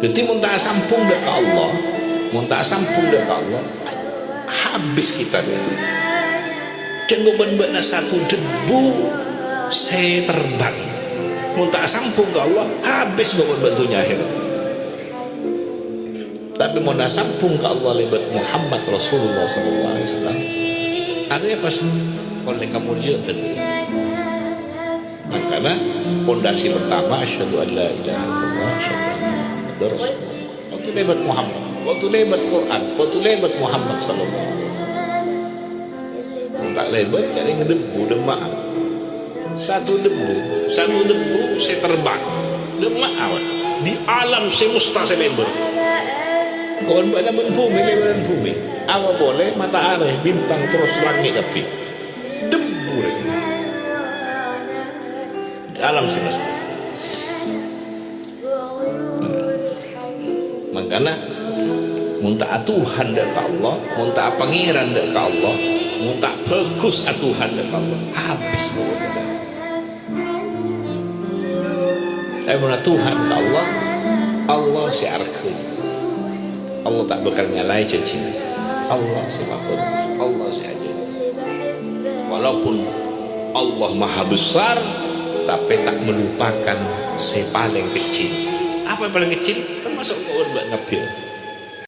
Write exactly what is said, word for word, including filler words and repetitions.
Dhâddhi, mon ta' asambhung dâ' ka Allah, mon ta' asambhung dâ' ka Allah, habis kita dâ'. Jhâ' bân bâ'na satu debu sè terbang. Mon ta' asambhung ka Allah, habis bân bâ'na dhunnya akhèrat. Tapè mon asambhung ka Allah lèbât Muhammad Rasulullah sallallahu alaihi wasallam, arèya pas ollè kamoljâ'ân. Mangkana, pondasi pertama, asyhadu an la ilaha illallah, asyhadu anna Muhammadar Rasulullah. Kodhu lèbât Muhammad, kodhu lèbât Quran, kodhu lèbât Muhammad sallallahu alaihi wasallam. Mon ta' lèbât, jhâ' rèng debu, dâmma'an. Satu debu, satu debu sè terbang. Dâmma'an, di alam sè musta sè lèbât. Kon bâ'na bân bhumè, lèbât bhumè. Apa polè mata arè, bintang, terros langngè' kabbhi. Debu rèng. Alam semesta. Mangkana, mon ta' atuhan dâ' ka Allah, mon ta' apangèran dâ' ka Allah, mon ta' bhâghus atuhan dâ' ka Allah, habis pokokna. Tapè mon atuhan ka Allah, Allah sè arghâi. Allah ta' bhâkal nyalaè jhânjhina. Allah sè mabhâghus, Allah sè ajâgâ. Walaupun Allah maha besar, tapè ta' melupakan sè palèng kecil. Apa yang paling kecil? Termasuk kaulâ bân bâ'na kabbhi.